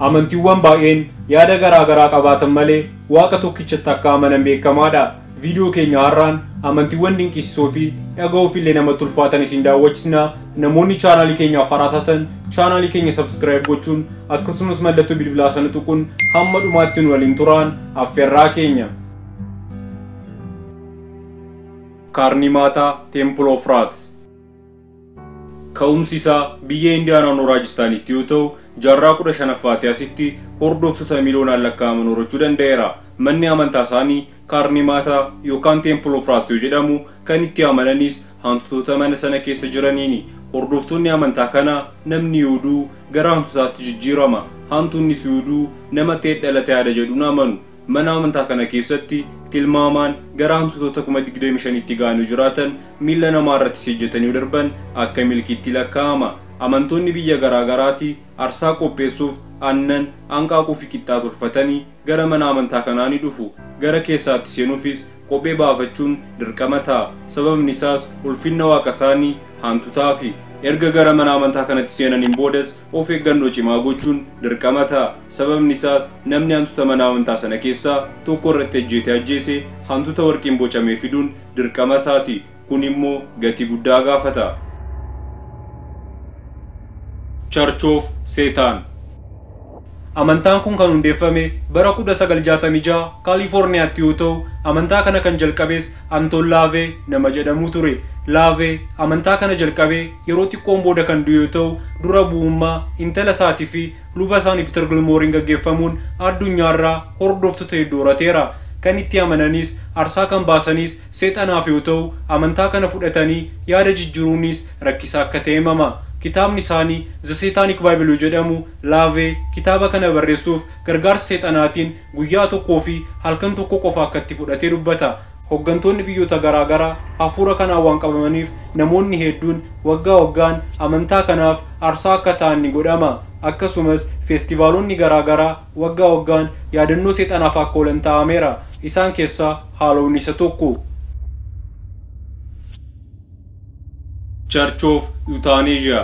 Amantiiwwan baay'een yaada garaa garaa qabaatan malee waaqa tokkichatti akka amanan beekamaadha. Viidiyoo keenya har'aan amantiiwwan dinqisiisoo fi dhaga'uuf illee namatti ulfaatan isin daawwachisna. Namoonni chaanaalii keenyaaf haaraa taatan chaanaalii keenya subscribe gochuun akkasumas mallattoo bilbilaa sana tuquun hamma dhumaatti nu waliin turaan affeerraa keenya. Kaarnimaataa Temple of Rats. Ka'umsi isaa biyya Indiyaa naannoo Raajistaanitti yoo ta'u, jaarraa 15ffaatti asitti hordoftoota miliyoonaan lakkaa'aman horachuu danda'eera. Manni amantaa isaanii Kaarnimaataa yookaan Temple of Rats yoo jedhamu kan itti amananis hantuutota mana sana keessa jiraniini. Hordoftoonni amantaa kanaa namni yoo gara hantuutaatti jijjiirama. Hantuunnis yoo nama ta'e dhalate yaada jedhuun amanu. Mana amantaa kana keessatti tilmaamaan gara hantuutota 25,000tti ga'anii jiraatan miila namaa irratti sejjetanii darban akka milkiitti lakkaa'ama. Amantoonni biyya garaa garaatii aarsaa qopheessuuf aannan, hanqaaquu fi qixxaa tolfatanii gara mana amantaa kanaa ni dhufu. Gara keessaatti seenuufis kophee baafachuun dirqama ta'a. Sababni isaas ulfinna waaqa isaanii hantuutaafi. Erga gara mana amantaa kanatti seenaniin boodas of eeggannoo cimaa gochuun dirqama ta'a. Sababni isaas namni hantuuta mana amantaa sana keessaa tokko irratti ejjeete ajjeese hantuuta warqiin bocamee fiduun dirqama isaati. Kun immoo gatii guddaa gaafata. Church of Satan. Amantaan kun kan hundeeffame bara 1966 Kaalifoorniyaatti yoo ta'u, amantaa kana kan jalqabes Anton Laavee nama jedhamu ture. Laavee amantaa kana jalqabee yeroo xiqqoon booda kan du'e yoo ta'u, dura bu'ummaa intala isaatii fi luba isaanii Peter Gilmooriin gaggeeffamuun addunyaarraa hordoftoota hedduu horateera. Kan itti amananis aarsaa kan baasanis seexanaaf yoo ta'u, amantaa kana fudhatanii yaada jijjiiruunis rakkisaa akka ta'e himama. Kitaabni isaanii The Satanic Bible jedhamu Laavee kitaaba kana barreessuuf gargaarsa seexanaatiin guyyaa tokkoo fi halkan tokko qofa akka itti fudhatee dubbata. Hoggantoonni biyyoota garaa garaa hafuura kanaan waan qabamaniif namoonni hedduun waggaa waggaan amantaa kanaaf aarsaa akka ta'an ni godhama. Akkasumas feestivaalonni garaa garaa waggaa waggaan yaadannoo seexanaaf akka oolan taa'ameera. Isaan keessaa Halloween isa tokko. Church of Euthanasia.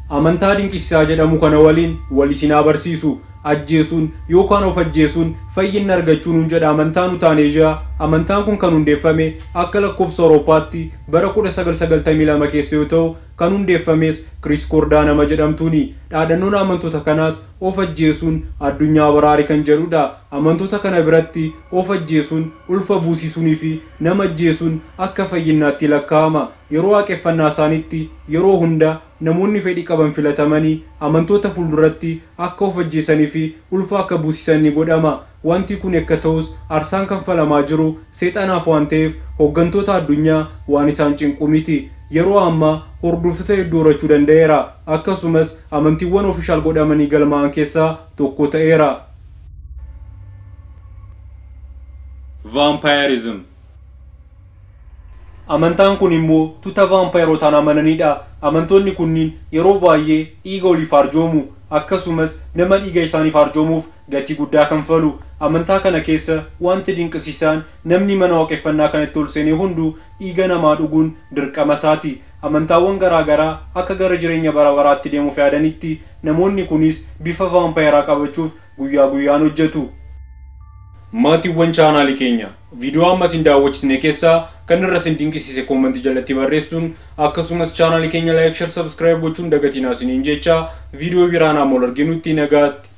Amantaa dinqisiisaa jedhamu kana waliin wal isin haa barsiisu. Ajjeesuun yookaan of ajjeesuun fayyina argachuun hin jedha amantaan Euthanasia. Amantaan kun kan hundeeffame akka lakkoofsa Awurooppaatti bara 1992 keessa yoo ta'u, kan hundeeffames Chris Kordaa nama jedhamtuuni. Dhaadannoon amantoota kanaas of ajjeesuun addunyaa baraari kan jedhudha. Amantoota kana biratti of ajjeesuun, ulfa buusisuunii fi nama ajjeesuun akka fayyinaatti lakkaa'ama. Yeroo waaqeffannaa isaaniitti yeroo hunda namoonni fedhii qaban filatamanii amantoota fuulduratti akka of ajjeesanii fi ulfa akka buusisan ni godhama. Wanti kun akka ta'us aarsaan kanfalamaa jiru seexanaaf waan ta'eef hoggantoota addunyaa waan isaan cinqu miti. Yeroo ammaa hordoftoota hedduu horachuu danda'eera. Akkasumas amantiiwwan ofishaal godhamanii galmaa'an keessaa tokko ta'eera. Vampirism. Amantaan kun immoo tuuta vaampaayirotaan amananidha. Amantoonni kunniin yeroo baay'ee dhiiga waliif arjoomu. Akkasumas nama dhiiga isaaniif arjoomuuf gatii guddaa kanfalu. Amantaa kana keessa wanti dinqisiisaan namni mana waaqeffannaa kanatti ol seenee hunduu dhiiga namaa dhuguun dirqama isaati. Amantaawwan garaa garaa akka gara jireenya bara baraatti deemuuf yaadanitti namoonni kunis bifa vaampaayiraa qabachuuf guyyaa guyyaan hojjetu. Maatiiwwan chaanaalii keenya viidiyoo amma isin daawwachisne keessaa kan irra isin dinqisiise koomentii jalatti barreessuun akkasumas chaanaalii keenya like, share, subscribe gochuun dagatinaa isiniin jecha viidiyoo biraan amma ol arginutti nagaatti.